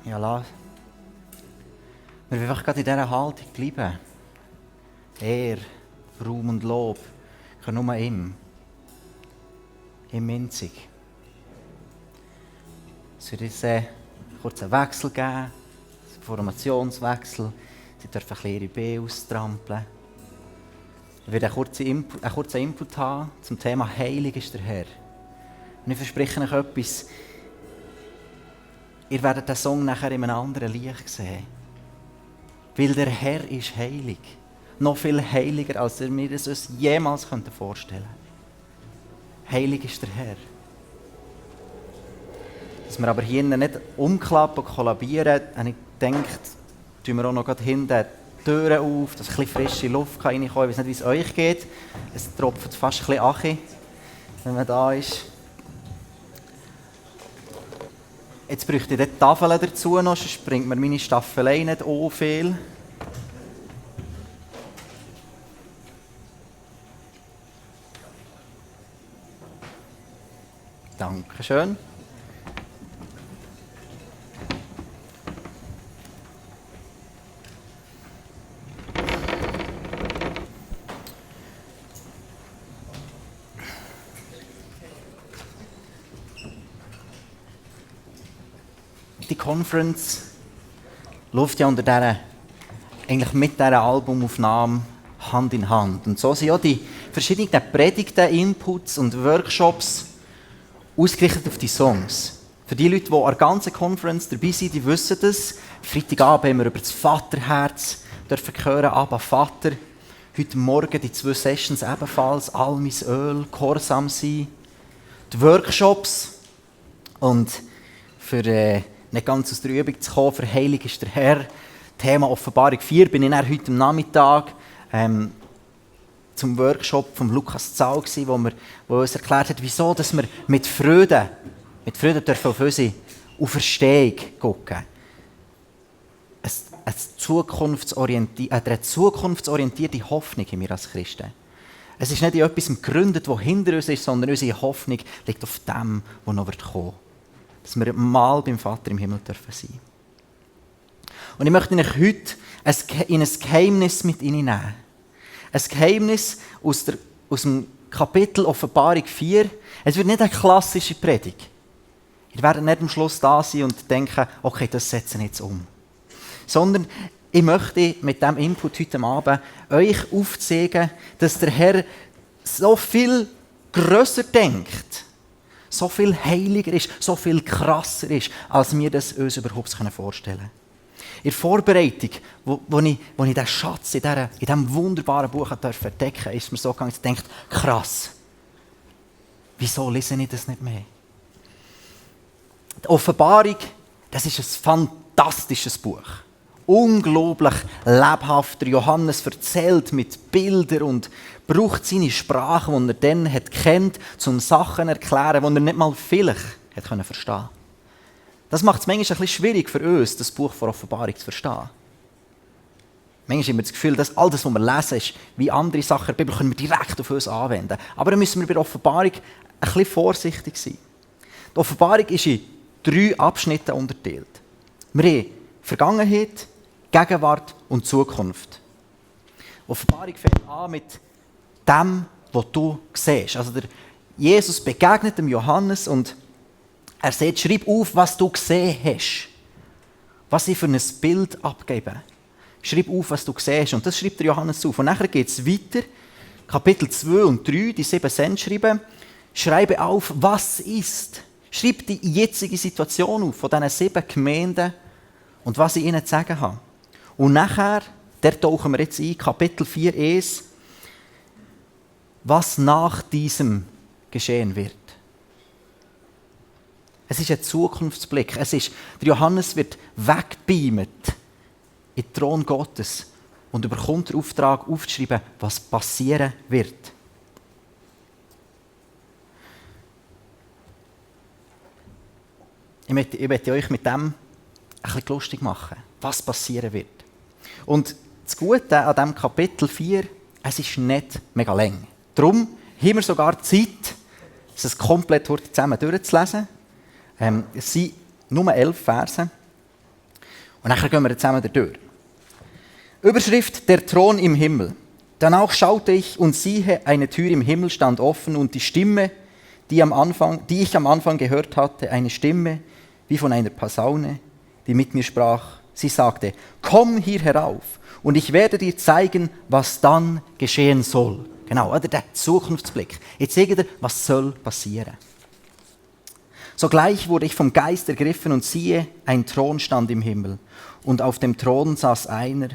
Ja, lass. Wir wollen einfach gerade in dieser Haltung bleiben. Ehre, Ruhm und Lob können nur ihm einzig. Es wird jetzt kurz einen Wechsel geben, einen Formationswechsel. Sie dürfen ein bisschen ihre Beine austrampeln. Ich werde einen kurzen Input haben zum Thema «Heilig ist der Herr». Und ich verspreche euch etwas. Ihr werdet den Song nachher in einem anderen Licht sehen. Weil der Herr ist heilig. Noch viel heiliger, als wir es uns jemals vorstellen könnten. Heilig ist der Herr. Dass wir aber hier nicht umklappen und kollabieren, habe ich gedacht, tun wir auch noch hinten die Türen auf, dass ein bisschen frische Luft reinkommen kann. Ich weiß nicht, wie es euch geht. Es tropft fast ein bisschen Achi, wenn man da ist. Jetzt bräuchte ich die Tafeln dazu noch, sonst bringt mir meine Staffelei nicht so viel. Dankeschön. Die Conference läuft ja unter eigentlich mit dieser Albumaufnahme Hand in Hand. Und so sind auch die verschiedenen Predigten, Inputs und Workshops ausgerichtet auf die Songs. Für die Leute, die an der ganzen Conference dabei sind, die wissen das. Freitagabend haben wir über das Vaterherz hören, Abba Vater. Heute Morgen die 2 Sessions ebenfalls, All mein Öl, Gehorsam sein. Die Workshops und für nicht ganz aus der Übung zu kommen, für Heilig ist der Herr. Thema Offenbarung 4 bin ich dann heute am Nachmittag zum Workshop von Lukas Zahl gsi, wo uns erklärt hat, wieso dass wir mit Freude dürfen auf unsere Auferstehung gucken. Eine zukunftsorientierte Hoffnung haben wir als Christen. Es ist nicht in etwas gegründet, das hinter uns ist, sondern unsere Hoffnung liegt auf dem, was noch kommen wird. Dass wir mal beim Vater im Himmel dürfen sein. Und ich möchte euch heute in ein Geheimnis mit hineinnehmen. Ein Geheimnis aus dem Kapitel Offenbarung 4. Es wird nicht eine klassische Predigt. Ihr werdet nicht am Schluss da sein und denken, okay, das setzen wir jetzt um. Sondern ich möchte mit diesem Input heute Abend euch aufzeigen, dass der Herr so viel grösser denkt, so viel heiliger ist, so viel krasser ist, als wir das uns überhaupt vorstellen können. In der Vorbereitung, wo ich diesen Schatz in diesem wunderbaren Buch entdecken durfte, ist mir so gegangen, ich dachte, krass, wieso lese ich das nicht mehr? Die Offenbarung, das ist ein fantastisches Buch. Unglaublich lebhaft. Johannes erzählt mit Bildern und braucht seine Sprache, die er dann kennt, um Sachen zu erklären, die er nicht mal vielleicht verstehen konnte. Das macht es manchmal ein bisschen schwierig für uns, das Buch von Offenbarung zu verstehen. Manchmal haben wir das Gefühl, dass all das, was wir lesen, ist wie andere Sachen der Bibel, können wir direkt auf uns anwenden. Aber dann müssen wir bei der Offenbarung ein bisschen vorsichtig sein. Die Offenbarung ist in 3 Abschnitte unterteilt. Wir haben Vergangenheit, Gegenwart und Zukunft. Die Offenbarung fängt an mit dem, was du siehst. Also Jesus begegnet dem Johannes und er sagt, schreib auf, was du gesehen hast. Was ich für ein Bild abgebe. Schreib auf, was du siehst. Und das schreibt der Johannes auf. Und nachher geht es weiter. Kapitel 2 und 3, die 7 Sendschreiben. Schreibe auf, was ist. Schreib die jetzige Situation auf von diesen 7 Gemeinden und was ich ihnen zu sagen habe. Und nachher, der tauchen wir jetzt ein, Kapitel 4, 1, was nach diesem geschehen wird. Es ist ein Zukunftsblick. Der Johannes wird wegbeamt in den Thron Gottes und bekommt den Auftrag aufzuschreiben, was passieren wird. Ich möchte euch mit dem ein bisschen lustig machen, was passieren wird. Und das Gute an diesem Kapitel 4, es ist nicht mega lang. Darum haben wir sogar Zeit, es komplett zusammen durchzulesen. Es sind nur 11 Verse. Und dann gehen wir zusammen durch. Überschrift: Der Thron im Himmel. Danach schaute ich und siehe, eine Tür im Himmel stand offen und die Stimme, die ich am Anfang gehört hatte, eine Stimme wie von einer Posaune, die mit mir sprach. Sie sagte: Komm hier herauf und ich werde dir zeigen, was dann geschehen soll. Genau, oder der Zukunftsblick. Jetzt seht ihr, was soll passieren. Sogleich wurde ich vom Geist ergriffen und siehe, ein Thron stand im Himmel. Und auf dem Thron saß einer,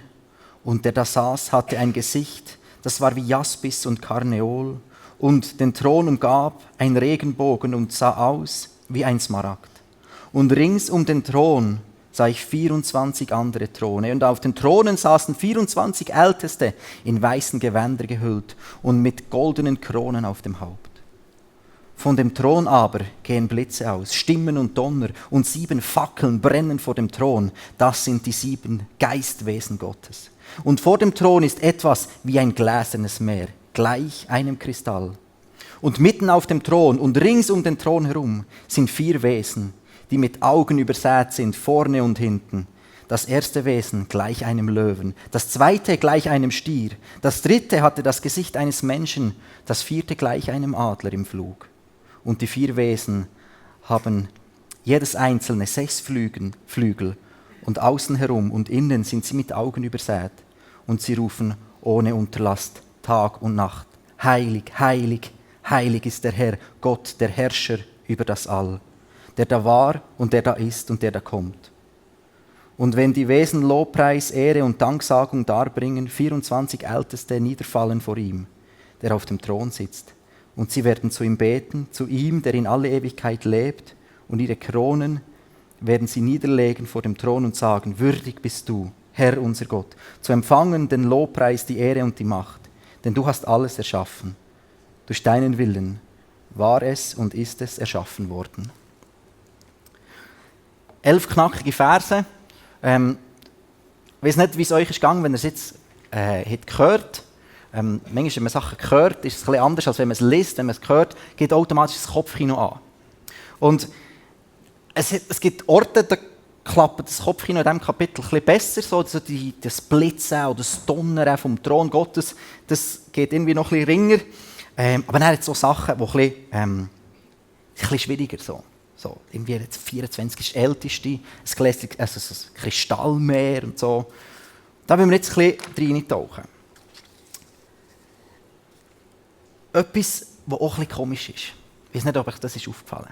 und der da saß, hatte ein Gesicht, das war wie Jaspis und Karneol. Und den Thron umgab ein Regenbogen und sah aus wie ein Smaragd. Und rings um den Thron sah ich 24 andere Throne. Und auf den Thronen saßen 24 Älteste, in weißen Gewänder gehüllt und mit goldenen Kronen auf dem Haupt. Von dem Thron aber gehen Blitze aus, Stimmen und Donner, und 7 Fackeln brennen vor dem Thron. Das sind die 7 Geistwesen Gottes. Und vor dem Thron ist etwas wie ein gläsernes Meer, gleich einem Kristall. Und mitten auf dem Thron und rings um den Thron herum sind 4 Wesen, die mit Augen übersät sind, vorne und hinten. Das erste Wesen gleich einem Löwen, das zweite gleich einem Stier, das dritte hatte das Gesicht eines Menschen, das vierte gleich einem Adler im Flug. Und die 4 Wesen haben jedes einzelne 6 Flügel und außen herum und innen sind sie mit Augen übersät. Und sie rufen ohne Unterlass Tag und Nacht: Heilig, heilig, heilig ist der Herr, Gott, der Herrscher über das All, der da war und der da ist und der da kommt. Und wenn die Wesen Lobpreis, Ehre und Danksagung darbringen, 24 Älteste niederfallen vor ihm, der auf dem Thron sitzt. Und sie werden zu ihm beten, zu ihm, der in alle Ewigkeit lebt, und ihre Kronen werden sie niederlegen vor dem Thron und sagen: Würdig bist du, Herr unser Gott, zu empfangen den Lobpreis, die Ehre und die Macht, denn du hast alles erschaffen. Durch deinen Willen war es und ist es erschaffen worden. 11 knackige Verse. Ich weiß nicht, wie es euch ist gegangen, wenn ihr es jetzt gehört. Manchmal, wenn man Sachen hört, ist es ein bisschen anders, als wenn man es liest. Wenn man es hört, geht automatisch das Kopfkino an. Und es gibt Orte, da klappt das Kopfkino in diesem Kapitel ein bisschen besser. So das Blitzen oder das Donnern vom Thron Gottes, das geht irgendwie noch ein bisschen ringer. Aber dann hat es so Sachen, die ein bisschen schwieriger sind. So, irgendwie jetzt 24 ist das Älteste, ein Kristallmeer und so. Da wollen wir jetzt ein bisschen reintauchen. Etwas, was auch ein bisschen komisch ist. Ich weiß nicht, ob euch das aufgefallen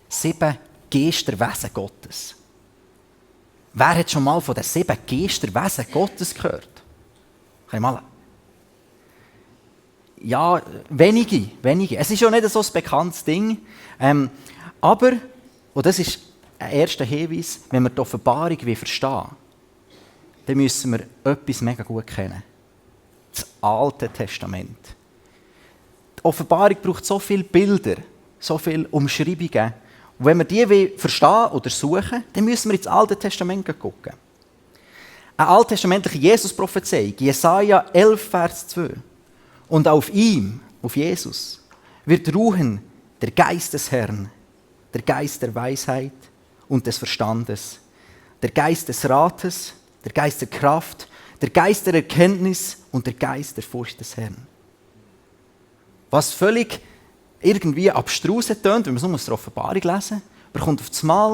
ist. 7 Geisterwesen Gottes. Wer hat schon mal von den 7 Geisterwesen Gottes gehört? Ja, wenige. Es ist ja nicht so ein bekanntes Ding. Aber, und das ist ein erster Hinweis, wenn wir die Offenbarung verstehen, dann müssen wir etwas mega gut kennen. Das Alte Testament. Die Offenbarung braucht so viele Bilder, so viele Umschreibungen. Und wenn wir die verstehen oder suchen, dann müssen wir ins Alte Testament gucken. Eine alttestamentliche Jesus-Prophezeiung, Jesaja 11, Vers 2. Und auf ihm, auf Jesus, wird ruhen der Geist des Herrn, der Geist der Weisheit und des Verstandes, der Geist des Rates, der Geist der Kraft, der Geist der Erkenntnis und der Geist der Furcht des Herrn. Was völlig irgendwie abstrus tönt, wenn man es nur aus der Offenbarung lesen, bekommt auf einmal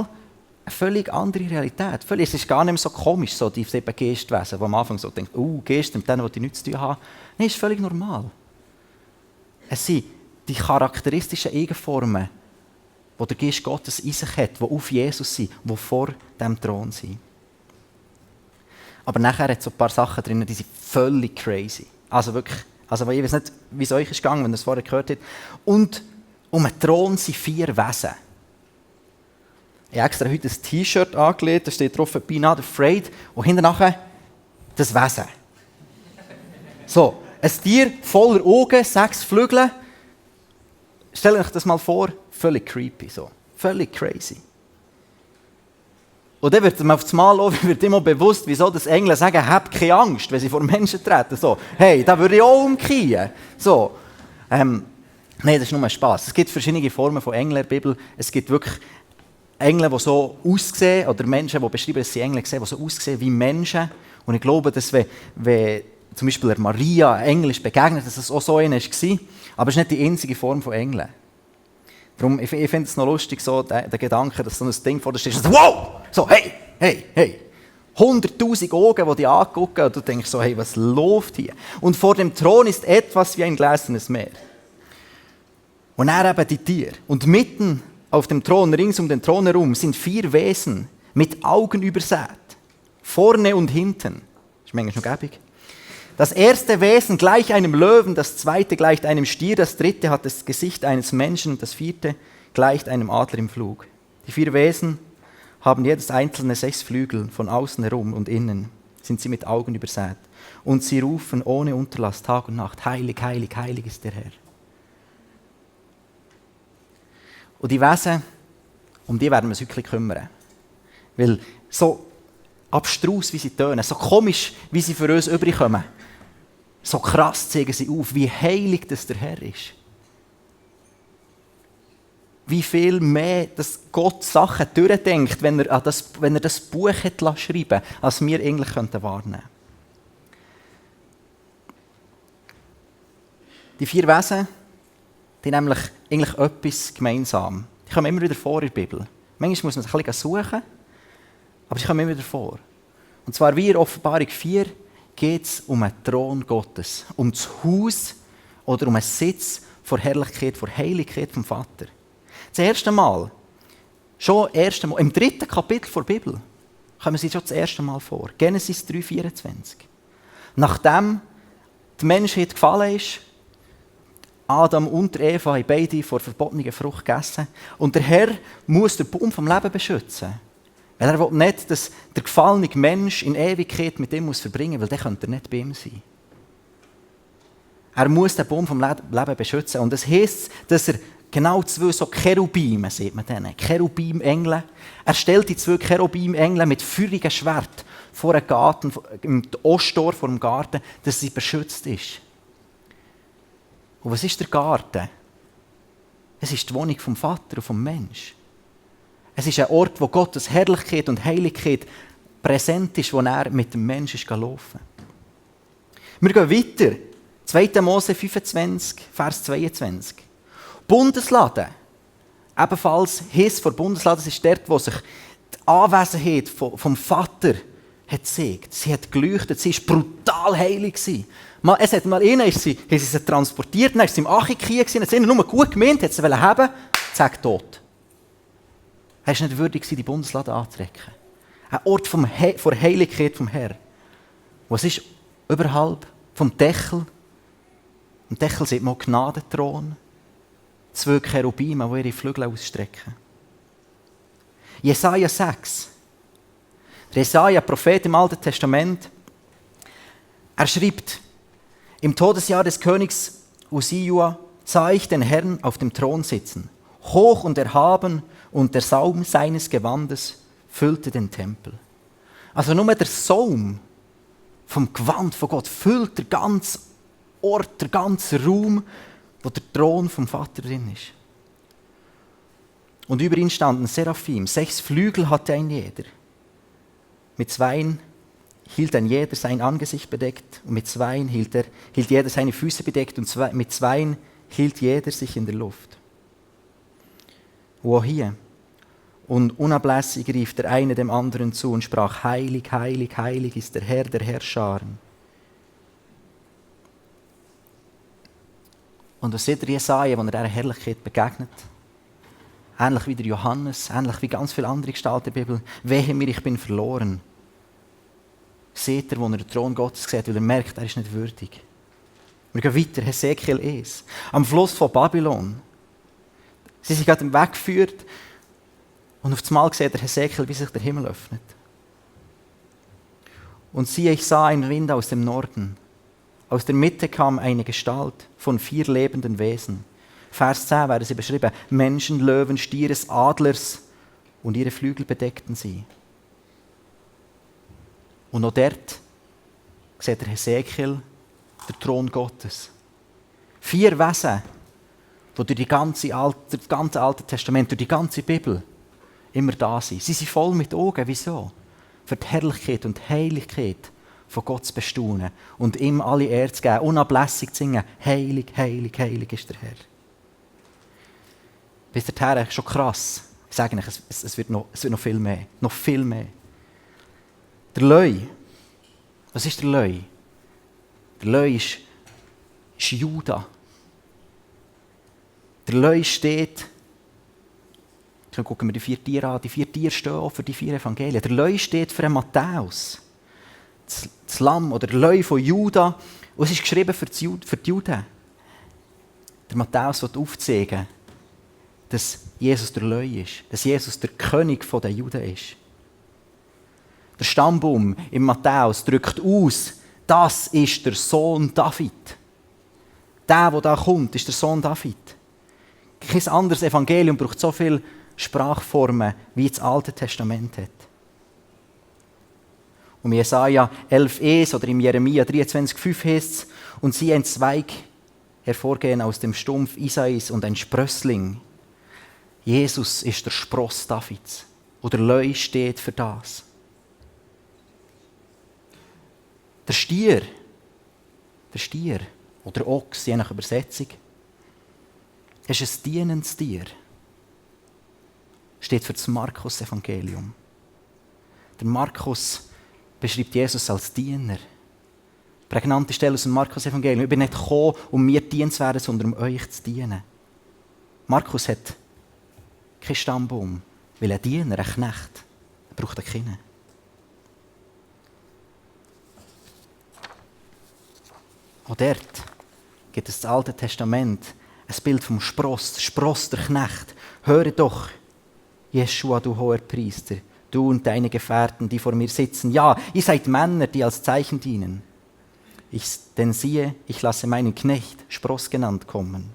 eine völlig andere Realität. Es ist gar nicht mehr so komisch, so die 7 Geistwesen, wo am Anfang so denkt, Geister, mit denen, die nichts zu tun haben. Nein, es ist völlig normal. Es sind die charakteristischen Eigenformen, die der Geist Gottes in sich hat, die auf Jesus sind, die vor dem Thron sind. Aber nachher hat es so ein paar Sachen drin, die sind völlig crazy. Also wirklich, ich weiß nicht, wie es euch ist gegangen, wenn ihr es vorher gehört habt. Und um den Thron sind 4 Wesen. Ich habe extra heute ein T-Shirt angelegt, da steht drauf «Be not afraid» und hinten nachher das Wesen. So, ein Tier voller Augen, 6 Flügel. Stellt euch das mal vor, völlig creepy, so. Völlig crazy. Und dann wird man auf das Mal auch, wird immer bewusst, wieso das Engel sagen, habt keine Angst, wenn sie vor Menschen treten. So, hey, da würde ich auch umkehren. So, nein, das ist nur Spass. Es gibt verschiedene Formen von Engeln in der Bibel. Es gibt wirklich Engel, die so aussehen, oder Menschen, die beschreiben, dass sie Engel sehen, die so aussehen wie Menschen. Und ich glaube, dass wenn zum Beispiel der Maria ein Engel ist begegnet, dass es auch so einer war. Aber es ist nicht die einzige Form von Engeln. Darum, ich finde es noch lustig, so der Gedanke, dass so ein Ding vor dir steht, so, wow! So, hey, hey, hey! 100'000 Augen, die dich angucken, und du denkst so, hey, was läuft hier? Und vor dem Thron ist etwas wie ein gläsernes Meer. Und er eben die Tiere. Und mitten auf dem Thron, rings um den Thron herum, sind 4 Wesen mit Augen übersät. Vorne und hinten. Das ist manchmal noch gäbig. Das erste Wesen gleich einem Löwen, das zweite gleicht einem Stier, das dritte hat das Gesicht eines Menschen und das vierte gleicht einem Adler im Flug. Die 4 Wesen haben jedes einzelne 6 Flügel, von außen herum und innen sind sie mit Augen übersät. Und sie rufen ohne Unterlass Tag und Nacht, heilig, heilig, heilig ist der Herr. Und die Wesen, um die werden wir uns wirklich kümmern. Weil so abstrus, wie sie tönen, so komisch, wie sie für uns überkommen, so krass zeigen sie auf, wie heilig das der Herr ist. Wie viel mehr dass Gott Sachen durchdenkt, wenn er das Buch hat schreiben, als wir eigentlich wahrnehmen könnten. Die 4 Wesen, die haben nämlich eigentlich etwas gemeinsam. Die kommen immer wieder vor in der Bibel. Manchmal muss man sich ein bisschen suchen, aber sie kommen immer wieder vor. Und zwar wie in Offenbarung 4 geht es um einen Thron Gottes, um das Haus oder um einen Sitz vor Herrlichkeit, vor Heiligkeit vom Vater. Das erste Mal, im 3. Kapitel der Bibel, kommen sie schon das erste Mal vor. Genesis 3,24. Nachdem die Menschheit gefallen ist, Adam und Eva haben beide vor verbotener Frucht gegessen. Und der Herr muss den Baum vom Leben beschützen. Weil er will nicht, dass der gefallene Mensch in Ewigkeit mit ihm verbringen muss, weil dann könnte er nicht bei ihm sein. Er muss den Baum vom Leben beschützen. Und das heisst, dass er genau 2 so Cherubime, sieht man denen, Cherubim-Engel. Er stellt die 2 Cherubim-Engel mit feurigen Schwert vor einem Garten, im Osttor vor dem Garten, dass sie beschützt ist. Und was ist der Garten? Es ist die Wohnung vom Vater und vom Mensch. Es ist ein Ort, wo Gottes Herrlichkeit und Heiligkeit präsent ist, wo er mit dem Menschen laufen. Wir gehen weiter. 2. Mose 25, Vers 22. Bundeslade. Ebenfalls Hiss vor Bundeslade, das ist dort, wo sich die Anwesenheit vom Vater hat gezeigt. Sie hat geleuchtet, sie war brutal heilig. Es hat mal einen, haben sie transportiert, dann war sie im Achikia, hat sie nur gut gemeint, hat sie haben, zack, tot. Er war nicht würdig, die Bundeslade anzurecken. Ein Ort vor Heiligkeit vom Herrn. Was ist überhalb vom Deckel? Am Deckel sieht man Gnadenthron. 2 Cherubime, die ihre Flügel ausstrecken. Jesaja 6. Der Jesaja, Prophet im Alten Testament, er schreibt: Im Todesjahr des Königs Usia sah ich den Herrn auf dem Thron sitzen, hoch und erhaben, und der Saum seines Gewandes füllte den Tempel. Also nur der Saum vom Gewand von Gott füllt den ganzen Ort, den ganzen Raum, wo der Thron vom Vater drin ist. Und über ihn standen Seraphim. 6 Flügel hatte ein jeder. Mit 2 hielt ein jeder sein Angesicht bedeckt und mit 2 hielt jeder seine Füße bedeckt und mit 2 hielt jeder sich in der Luft. Wo hier? Und unablässig rief der eine dem anderen zu und sprach: Heilig, heilig, heilig ist der Herrscharen. Und was sieht der Jesaja, wenn er dieser Herrlichkeit begegnet? Ähnlich wie der Johannes, ähnlich wie ganz viele andere Gestalten der Bibel. Wehe mir, ich bin verloren. Seht er, wo er den Thron Gottes sieht, weil er merkt, er ist nicht würdig. Wir gehen weiter, Hesekiel 1. Am Fluss von Babylon. Sie sind gerade weggeführt und auf einmal sieht der Hesekiel, wie sich der Himmel öffnet. Und siehe, ich sah einen Wind aus dem Norden. Aus der Mitte kam eine Gestalt von 4 lebenden Wesen. Vers 10 werden sie beschrieben: Menschen, Löwen, Stieres, Adlers, und ihre Flügel bedeckten sie. Und noch dort sieht der Hesekiel den Thron Gottes. 4 Wesen, die durch das ganze Alte Testament, durch die ganze Bibel immer da sein. Sie sind voll mit Augen. Wieso? Für die Herrlichkeit und die Heiligkeit von Gott zu bestaunen und ihm alle Ehre zu geben, unablässig zu singen, heilig, heilig, heilig ist der Herr. Bis dahin schon krass. Ich sage euch, es wird noch viel mehr. Noch viel mehr. Der Leu. Was ist der Leu? Der Leu ist Juda. Der Leu steht, dann gucken wir die 4 Tiere an. Die 4 Tiere stehen auch für die 4 Evangelien. Der Leu steht für Matthäus. Das Lamm oder der Leu von Juda. Und es ist geschrieben für die Juden. Der Matthäus will aufzeigen, dass Jesus der Leu ist. Dass Jesus der König der Juden ist. Der Stammbaum im Matthäus drückt aus, das ist der Sohn David. Der da kommt, ist der Sohn David. Kein anderes Evangelium braucht so viele Sprachformen, wie das Alte Testament hat. Und in Jesaja 11,1 oder im Jeremia 23,5 heißt es, und siehe ein Zweig hervorgehen aus dem Stumpf Isais und ein Sprössling. Jesus ist der Spross Davids. Und der Leu steht für das. Der Stier oder Ochs, je nach Übersetzung, ist ein dienendes Tier. Steht für das Markus-Evangelium. Der Markus beschreibt Jesus als Diener. Prägnante Stelle aus dem Markus-Evangelium. Ich bin nicht gekommen, um mir dienen zu werden, sondern um euch zu dienen. Markus hat keinen Stammbaum, weil ein Diener, ein Knecht, er braucht keinen. Auch dort gibt es das Alte Testament ein Bild vom Spross, der Knecht. Höre doch, Jeschua, du hoher Priester, du und deine Gefährten, die vor mir sitzen. Ja, ihr seid Männer, die als Zeichen dienen. Denn siehe, ich lasse meinen Knecht, Spross genannt, kommen.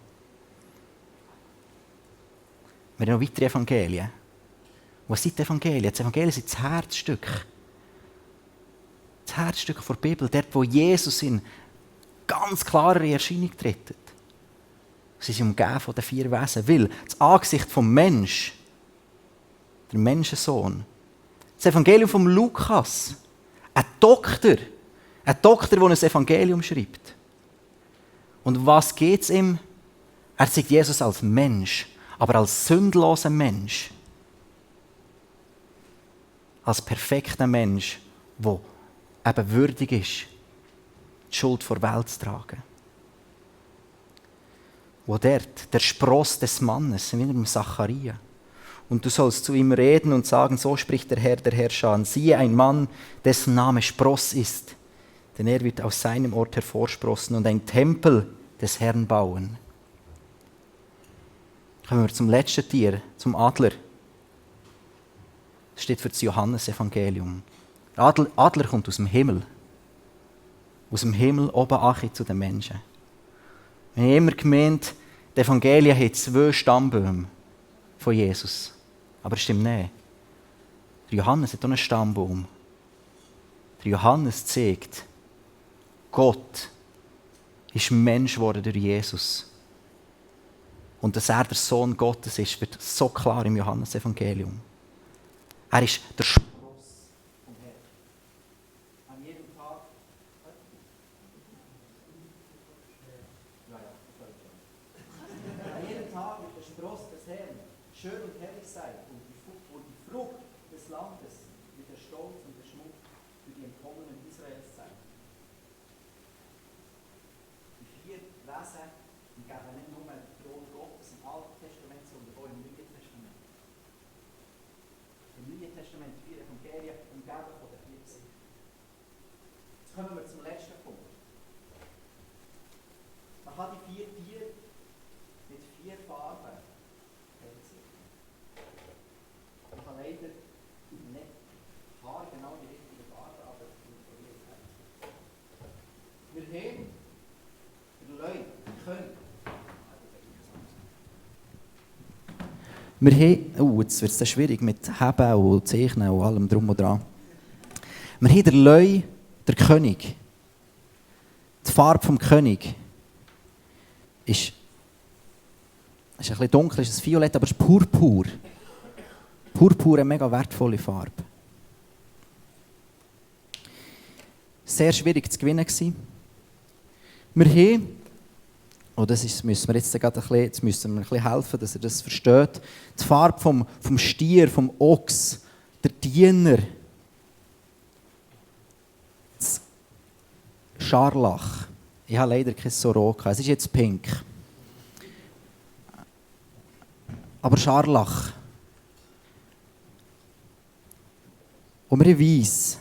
Wir haben noch weitere Evangelien. Was sind die Evangelien? Die Evangelien sind das Herzstück. Das Herzstück der Bibel, dort, wo Jesus in ganz klarer Erscheinung tritt. Sie sind umgeben von den 4 Wesen, weil das Angesicht vom Mensch, der Menschensohn, das Evangelium vom Lukas, ein Doktor, der ein Evangelium schreibt. Und was geht es ihm? Er sieht Jesus als Mensch, aber als sündloser Mensch. Als perfekter Mensch, der eben würdig ist, die Schuld vor der Welt zu tragen. Wo dort der Spross des Mannes, wie im Zacharia. Und du sollst zu ihm reden und sagen, so spricht der Herrscher. Siehe, ein Mann, dessen Name Spross ist, denn er wird aus seinem Ort hervorsprossen und ein Tempel des Herrn bauen. Kommen wir zum letzten Tier, zum Adler. Das steht für das Johannesevangelium. Der Adler kommt aus dem Himmel. Aus dem Himmel oben achi zu den Menschen. Wir haben immer gemeint, die Evangelien haben 2 Stammbäume von Jesus. Aber das stimmt nicht. Der Johannes hat auch einen Stammbaum. Der Johannes zeigt, Gott ist Mensch geworden durch Jesus. Und dass er der Sohn Gottes ist, wird so klar im Johannesevangelium. Er ist der Spross vom Herrn. An jedem Tag. An jedem Tag wird der Spross des Herrn schön und herrlich sein und die Frucht des Landes wird der Stolz und der Schmuck für die Entkommenen Israels sein. Die 4 Wesen geben nicht nur den Thron Gottes im Alten Testament, sondern auch im Neuen Testament. Im Neuen Testament 4 Evangelien umgeben von den 4 Gesichtern. Jetzt kommen wir zum letzten Punkt. Man kann die 4 Tiere mit 4 Farben kennzeichnen. Man kann leider nicht haargenau die richtige Farbe, aber wir haben den Leuten, können. Wir haben, jetzt wird es schwierig mit Heben und Zeichnen und allem drum und dran. Wir haben den Leu, der König. Die Farbe vom König ist ein bisschen dunkel, ist es violett, aber es ist purpur. Purpur, eine mega wertvolle Farbe. Sehr schwierig zu gewinnen gewesen. Wir haben, und müssen wir jetzt müssen wir ein bisschen helfen, dass ihr das versteht, die Farbe vom Stier, vom Ochs, der Diener, das Scharlach. Ich habe leider kein so rot, es ist jetzt pink. Aber Scharlach. Und wir weiss,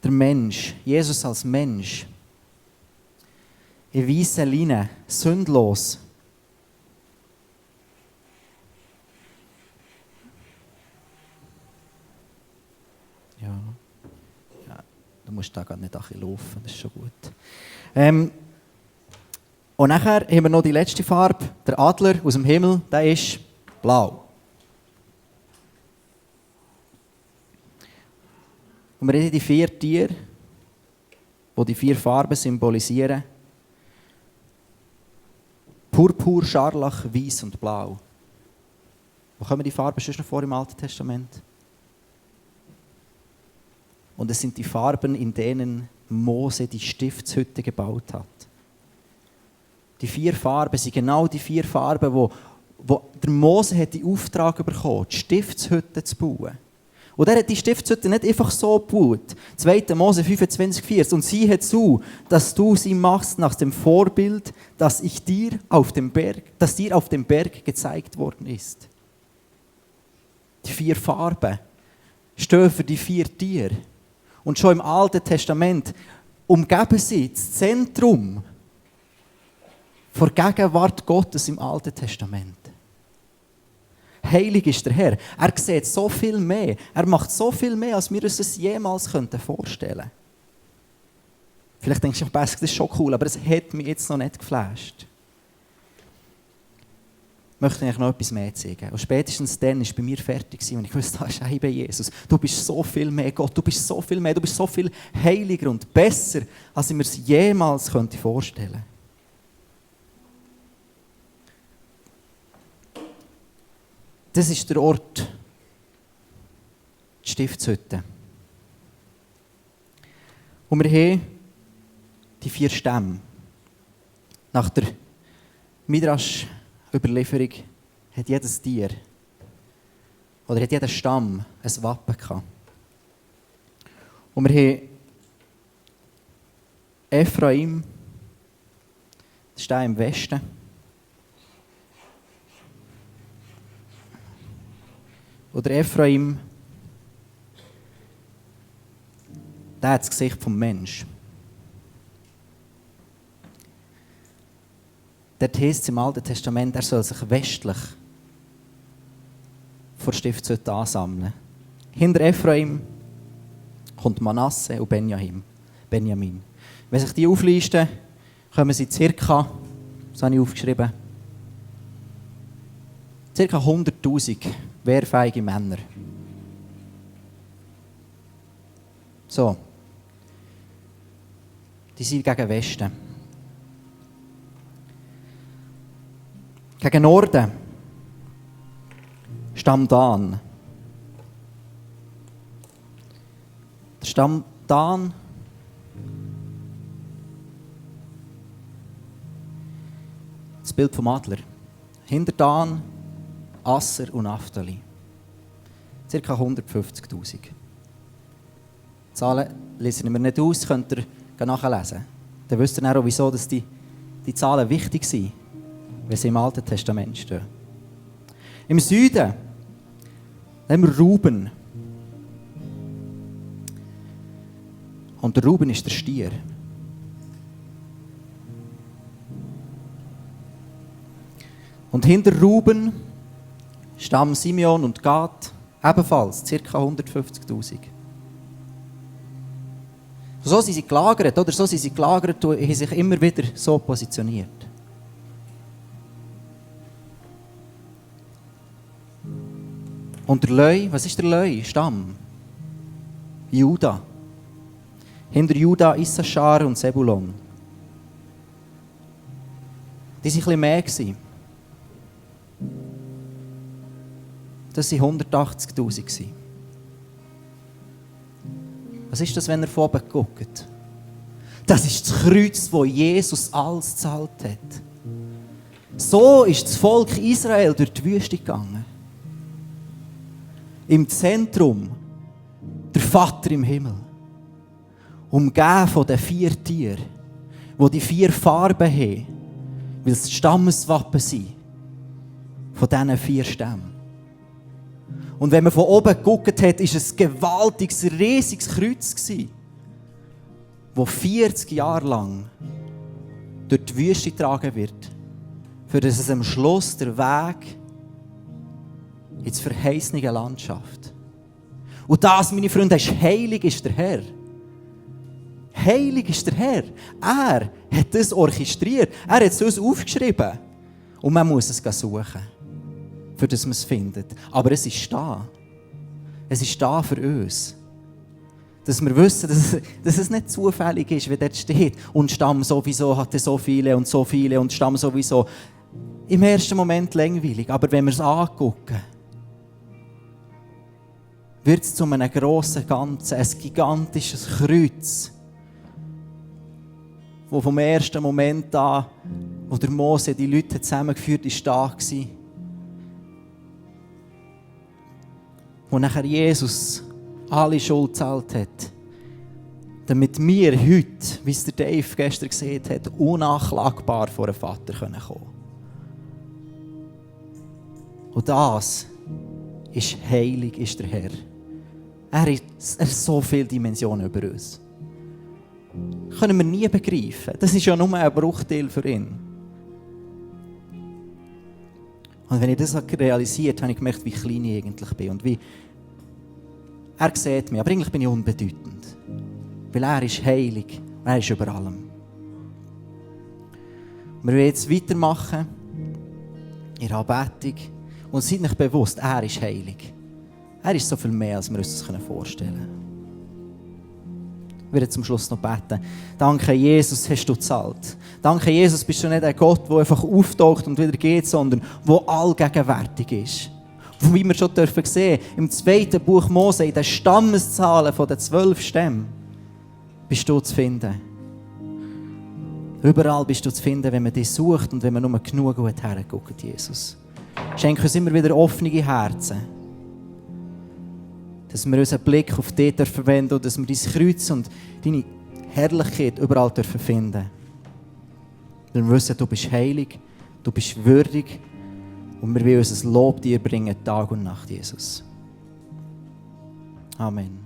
der Mensch, Jesus als Mensch, in weißen Leinen, sündlos. Ja, du musst da gar nicht laufen, das ist schon gut. Und nachher haben wir noch die letzte Farbe, der Adler aus dem Himmel, der ist blau. Und wir haben die 4 Tiere, die die 4 Farben symbolisieren. Purpur, Scharlach, Weiß und Blau. Wo kommen die Farben schon noch vor im Alten Testament? Und es sind die Farben, in denen Mose die Stiftshütte gebaut hat. Die 4 Farben sind genau die 4 Farben, wo der Mose hat den Auftrag bekommen, die Stiftshütte zu bauen. Und er hat die Stiftshütte nicht einfach so gebaut. 2. Mose 25,4. Und sieh zu, dass du sie machst nach dem Vorbild, das dir auf dem Berg gezeigt worden ist. Die 4 Farben stehen für die 4 Tiere. Und schon im Alten Testament umgeben sie das Zentrum der Gegenwart Gottes im Alten Testament. Heilig ist der Herr. Er sieht so viel mehr. Er macht so viel mehr, als wir uns das jemals vorstellen könnten. Vielleicht denkst du, das ist schon cool, aber es hat mich jetzt noch nicht geflasht. Ich möchte euch noch etwas mehr zeigen. Und spätestens dann war bei mir fertig und ich wusste, Scheibe Jesus, du bist so viel mehr Gott, du bist so viel mehr, du bist so viel heiliger und besser, als ich mir es jemals vorstellen könnte. Das ist der Ort, die Stiftshütte. Und wir haben die 4 Stämme. Nach der Midrash-Überlieferung hat jedes Tier oder hat jeder Stamm ein Wappen gehabt. Und wir haben Ephraim, das ist der im Westen. Oder Ephraim, der hat das Gesicht vom Mensch. Dort heisst es im Alten Testament, er soll sich westlich vor Stiftshütte ansammeln. Hinter Ephraim kommt Manasse und Benjamin. Wenn sich die auflisten, kommen sie circa, das habe ich aufgeschrieben, circa 100'000 wehrfähige Männer. So. Die sind gegen Westen. Gegen Norden. Stamm Dan. Der Stamm Dan das Bild vom Adler. Hinter Dan Asser und Naphtali. Circa 150'000. Zahlen lesen wir nicht aus, könnt ihr nachlesen. Dann wisst ihr auch, wieso dass die Zahlen wichtig sind, wenn sie im Alten Testament stehen. Im Süden haben wir Ruben. Und der Ruben ist der Stier. Und hinter Ruben Stamm Simeon und Gad ebenfalls ca. 150'000. So sind sie gelagert, oder? So sind sie gelagert und haben sich immer wieder so positioniert. Und der Leu, was ist der Leu? Stamm? Juda. Hinter Juda Issachar und Sebulon. Die waren ein bisschen mehr. Das waren 180'000. Was ist das, wenn er von oben guckt? Das ist das Kreuz, wo Jesus alles gezahlt hat. So ist das Volk Israel durch die Wüste gegangen. Im Zentrum der Vater im Himmel. Umgeben von den 4 Tieren, die die 4 Farben haben, weil es Stammeswappen sind von diesen 4 Stämmen. Und wenn man von oben geguckt hat, war es ein gewaltiges, riesiges Kreuz, das 40 Jahre lang durch die Wüste getragen wird, für das es am Schluss der Weg ins verheißene Land schafft. Und das, meine Freunde, ist heilig ist der Herr. Heilig ist der Herr. Er hat das orchestriert. Er hat es uns aufgeschrieben. Und man muss es suchen, für das man es findet. Aber es ist da. Es ist da für uns. Dass wir wissen, dass es nicht zufällig ist, wie dort steht. Und Stamm sowieso hatte so viele und Stamm sowieso. Im ersten Moment langweilig. Aber wenn wir es angucken, wird es zu einem grossen Ganzen, ein gigantisches Kreuz, wo vom ersten Moment an, wo der Mose die Leute zusammengeführt hat, war da. Wo nachher Jesus alle Schuld gezahlt hat. Damit wir heute, wie es der Dave gestern gesehen hat, unnachklagbar vor den Vater kommen können. Und das ist heilig, ist der Herr. Er hat so viele Dimensionen über uns. Das können wir nie begreifen. Das ist ja nur ein Bruchteil für ihn. Und wenn ich das realisiert habe, habe ich gemerkt, wie klein ich eigentlich bin. Und wie er sieht mich, aber eigentlich bin ich unbedeutend. Weil er ist heilig und er ist über allem. Wir wollen jetzt weitermachen in der Anbetung. Und seid euch bewusst, er ist heilig. Er ist so viel mehr, als wir uns das vorstellen können. Ich werde zum Schluss noch beten. Danke, Jesus, hast du gezahlt. Danke, Jesus, bist du nicht ein Gott, der einfach auftaucht und wieder geht, sondern der allgegenwärtig ist. Und wie wir schon sehen dürfen, im 2. Buch Mose, in den Stammeszahlen der 12 Stämme, bist du zu finden. Überall bist du zu finden, wenn man dich sucht und wenn man nur genug gut herguckt, Jesus. Schenke uns immer wieder offene Herzen. Dass wir unseren Blick auf dich verwenden und dass wir dein Kreuz und deine Herrlichkeit überall finden dürfen. Wir wissen, du bist heilig, du bist würdig und wir wollen unser Lob dir bringen, Tag und Nacht, Jesus. Amen.